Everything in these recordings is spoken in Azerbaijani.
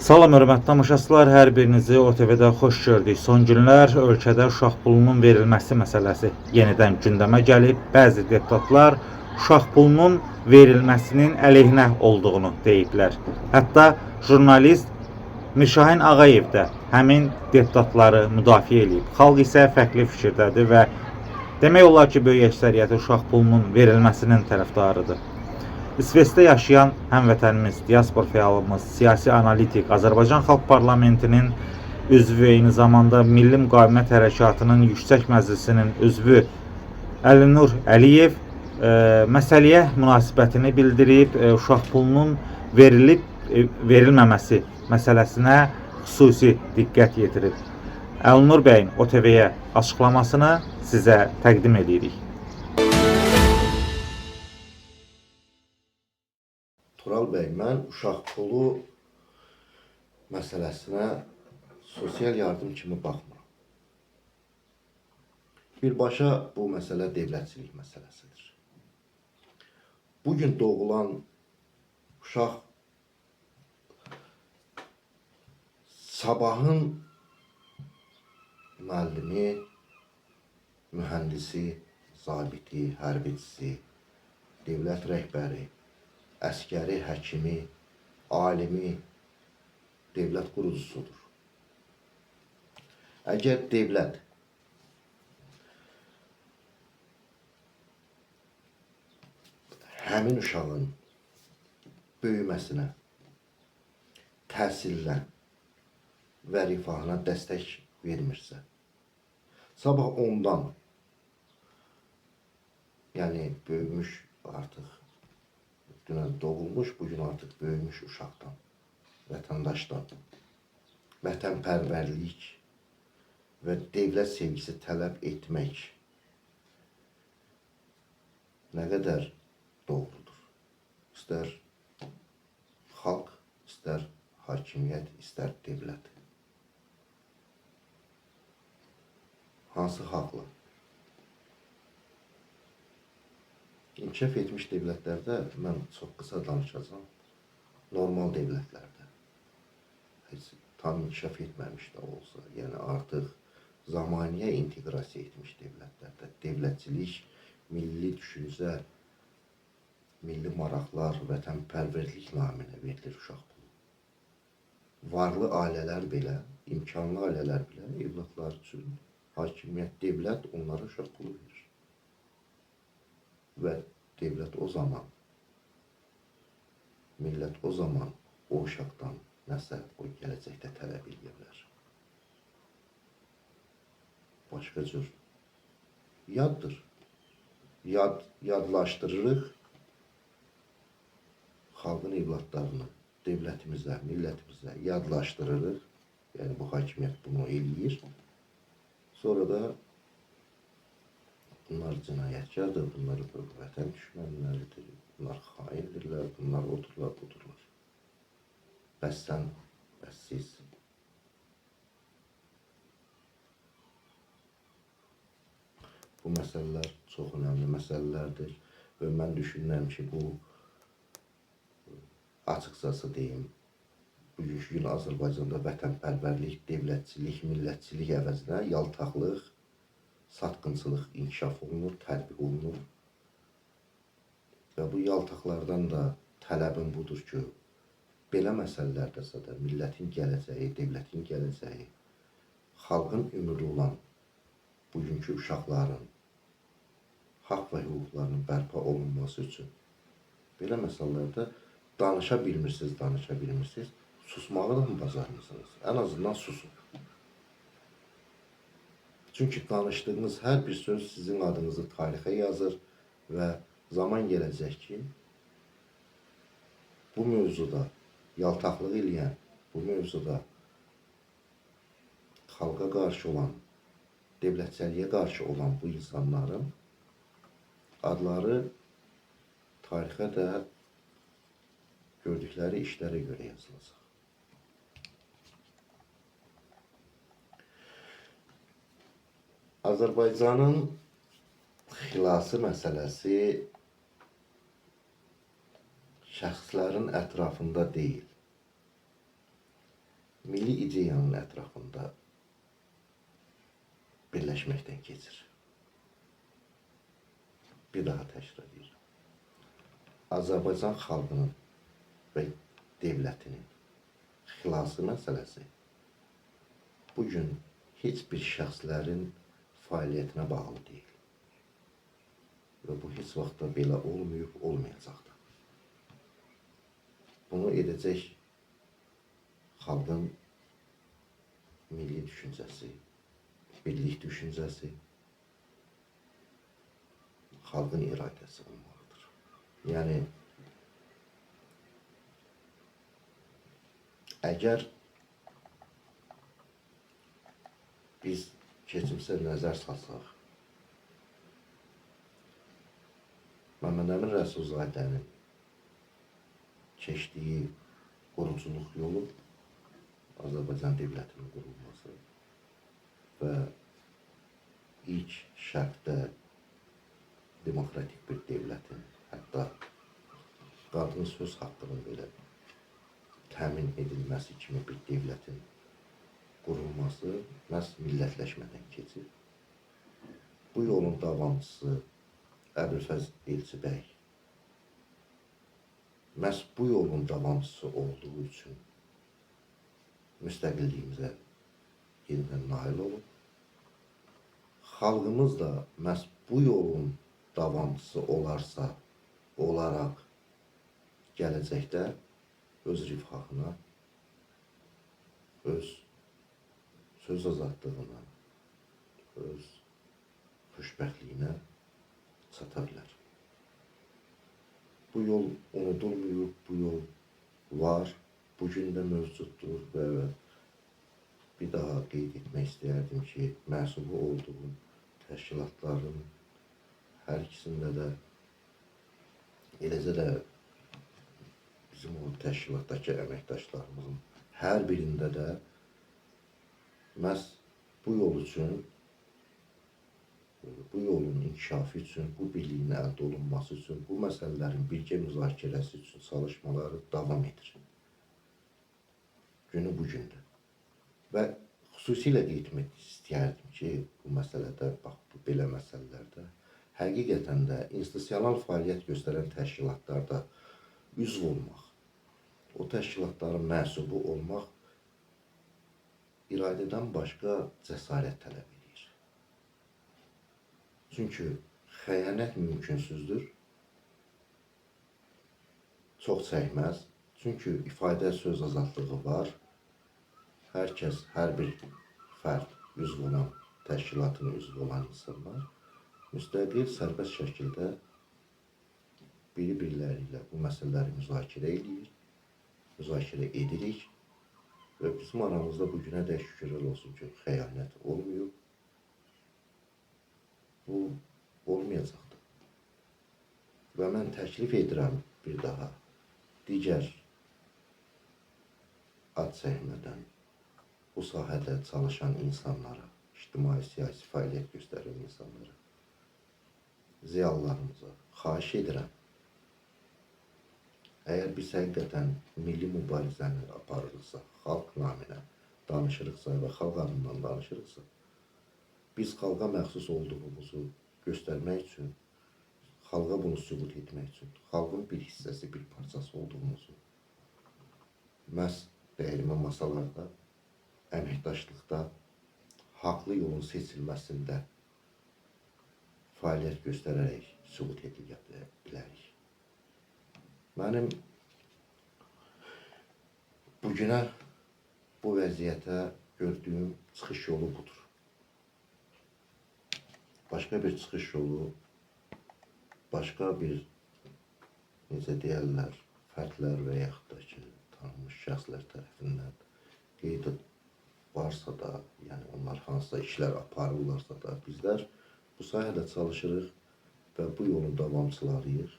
Salam hörmətli tamaşaçılar, hər birinizi OTV-də xoş gördük. Son günlər ölkədə uşaq pulunun verilməsi məsələsi yenidən gündəmə gəlib. Bəzi deputatlar uşaq pulunun verilməsinin əleyhinə olduğunu deyiblər. Hətta jurnalist Mirşahin Ağayev də həmin deputatları müdafiə eləyib. Xalq isə fərqli fikirdədir və demək olar ki, böyük əksəriyyəti uşaq pulunun verilməsinin tərəfdarıdır. İsveçdə yaşayan həmvətənimiz, diaspor fəalımız, siyasi analitik, Azərbaycan Xalq Parlamentinin üzvü, eyni zamanda Milli Müqavimət Hərəkatının Yüksək Məclisinin üzvü Əlinur Əliyev məsələyə münasibətini bildirib, uşaq pulunun verilib verilməməsi məsələsinə xüsusi diqqət yetirib. Əlinur bəyin OTV-yə açıqlamasını sizə təqdim edirik. Tural bəy, mən uşaq pulu məsələsinə sosial yardım kimi baxmıram. Birbaşa bu məsələ devlətçilik məsələsidir. Bugün doğulan uşaq sabahın müəllimi, mühəndisi, zabiti, hərbiçisi, dövlət rəhbəri, əskəri, həkimi, alimi, dövlət qurucusudur. Əgər dövlət həmin uşağın böyüməsinə, təhsilinə və rifahına dəstək vermirsə, sabah ondan, yəni böyümüş artıq, dünən doğulmuş, bugün artıq böyümüş uşaqdan, vətəndaşdan, vətənpərvərlik və dövlət sevgisi tələb etmək nə qədər doğrudur. İstər xalq, istər hakimiyyət, istər dövlət. Hansı haqla? İnkişaf etmiş dövlətlərdə, mən çox qısa danışacağam, normal dövlətlərdə, heç tam inkişaf etməmiş də olsa, yəni artıq zamaniyə inteqrasiya etmiş dövlətlərdə, dövlətçilik, milli düşüncə, milli maraqlar, vətənpərvərlik naminə verilir uşaq pulu. Varlı ailələr belə, imkanlı ailələr belə evladları üçün hakimiyyət, dövlət onlara uşaq pulu verir. Və dövlət o zaman, millət o zaman o uşaqdan nəsə o gələcəkdə tələb edə bilər. Başqa cür yaddır. Yadlaşdırırıq xalqın evladlarını, dövlətimizə, millətimizə yadlaşdırırıq. Yəni bu hakimiyyət bunu eləyir. Sonra da bunlar cinayətkardır, bunlar vətən düşmənləridir, bunlar xaindirlər, bunlar odurlar, budurlar. Bəs sən, bəs siz? Bu məsələlər çox önəmli məsələlərdir və mən düşünürəm ki, bu açıqcası deyim, bugünkü gün Azərbaycanda vətənpərvərlik, dövlətçilik, millətçilik əvəzinə yaltaqlıq, satqınçılıq inkişaf olunur, tətbiq olunur. Və bu yaltaqlardan da tələbim budur ki, belə məsələlərdəsə də millətin gələcəyi, dövlətin gələcəyi, xalqın ümidi olan bugünkü uşaqların haqq və hüquqlarının bərpa olunması üçün belə məsələlərdə danışa bilmirsiniz, susmağı da mı bacarmırsınız? Ən azından susun. Çünki danışdığınız hər bir söz sizin adınızı tarixə yazır və zaman gələcək ki, bu mövzuda yaltaqlıq eləyən, bu mövzuda xalqa qarşı olan, dövlətçiliyə qarşı olan bu insanların adları tarixə də gördükləri işlərə görə yazılacaq. Azərbaycanın xilası məsələsi şəxslərin ətrafında deyil, milli ideyanın ətrafında birləşməkdən keçir. Bir daha təkrar edirəm. Azərbaycan xalqının və devlətinin xilası məsələsi bugün heç bir şəxslərin fəaliyyətinə bağlı deyil. Və bu heç vaxt da belə olmayıb, olmayacaq da. Bunu edəcək xalqın milli düşüncəsi, birlik düşüncəsi, xalqın iradəsi olmalıdır. Yəni, əgər biz keçmişə nəzər salsaq, Məmməd Əmin Rəsulzadənin keçdiyi quruculuq yolu, Azərbaycan devlətinin qurulması və ilk şərqdə demokratik bir devlətin, hətta qadın söz haqqının belə təmin edilməsi kimi bir devlətin qurulması məhz millətləşmədən keçir. Bu yolun davamçısı Əbülfəz Elçibəy məhz bu yolun davamçısı olduğu üçün müstəqilliyimizə yenidən nail olub. Xalqımız da məhz bu yolun davamçısı olaraq gələcəkdə öz rifahına, öz söz azadlığına, öz xoşbəxtliyinə çata bilər. Bu yol unudulmuyor, bu yol var, bugün də mövcuddur və bir daha qeyd etmək istəyərdim ki, mənsubu olduğum təşkilatların hər ikisində də, eləcə də bizim o təşkilatdakı əməkdaşlarımızın hər birində də məhz bu yol üçün, bu yolun inkişafı üçün, bu birliyin əldə olunması üçün, bu məsələlərin birgə müzakirəsi üçün çalışmaları davam edir. Günü bugündür. Və xüsusilə qeyd etmək istəyərdim ki, bu məsələdə, bax, bu belə məsələlərdə həqiqətən də institusional fəaliyyət göstərən təşkilatlarda üzv olmaq, o təşkilatların mənsubu olmaq iradədən başqa cəsarət tələb edir. Çünki xəyanət mümkünsüzdür, çox çəkməz. Çünki ifadə söz azadlığı var. Hər kəs, hər bir fərd, üzv olan, təşkilatın üzvü olan insanlar müstəqil, sərbəst şəkildə biri-birləri ilə bu məsələləri müzakirə eləyir, müzakirə edirik və bizim aramızda bugünə dək şükürlər olsun ki, xəyanət olmayıb. Bu olmayacaqdır. Və mən təklif edirəm bir daha digər ad çəkmədən bu sahədə çalışan insanlara, ictimai siyasi fəaliyyət göstərən insanlara, ziyalılarımıza xahiş edirəm. Əgər biz həqiqətən milli mübarizəni aparırıqsa, xalq naminə danışırıqsa və xalq adından danışırıqsa, biz xalqa məxsus olduğumuzu göstərmək üçün, xalqa bunu sübut etmək üçün, xalqın bir hissəsi, bir parçası olduğumuzu məhz dəyirmə masalarda, əməkdaşlıqda, haqlı yolun seçilməsində fəaliyyət göstərərək sübut edə bilərik. Mənim bugünə, bu vəziyyətə gördüyüm çıxış yolu budur. Başqa bir çıxış yolu, başqa bir, necə deyərlər, fərdlər və yaxud da ki, tanınmış şəxslər tərəfindən qeyd varsa da, yəni onlar hansısa işlər aparırlarsa da, bizlər bu sahədə çalışırıq və bu yolun davamçılarıyıq.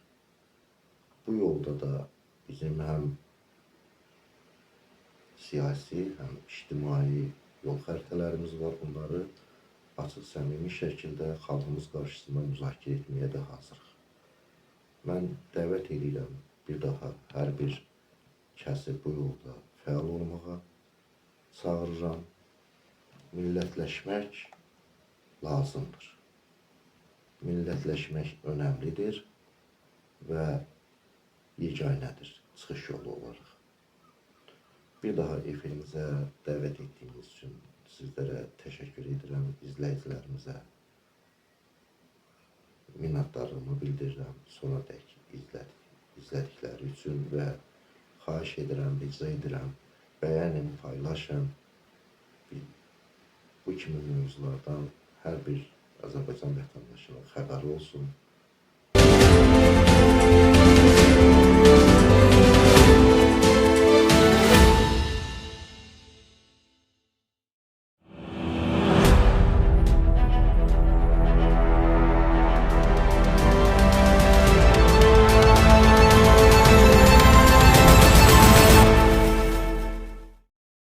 Bu yolda da bizim həm siyasi, həm ictimai yol xəritələrimiz var. Bunları açıq, səmimi şəkildə xalqımız qarşısında müzakirə etməyə də hazırıq. Mən dəvət edirəm bir daha hər bir kəsi bu yolda fəal olmağa, çağırıram. Millətləşmək lazımdır. Millətləşmək önəmlidir və yeganədir çıxış yolu olaraq. Bir daha efirimizə dəvət etdiyiniz üçün sizlərə təşəkkür edirəm, izləyicilərimizə minnətdarlığımı bildirirəm sona dək izlədikləri üçün və xahiş edirəm, rica edirəm, bəyənin, paylaşın. Bu kimi mövzulardan hər bir Azərbaycan vətəndaşının xəbəri olsun.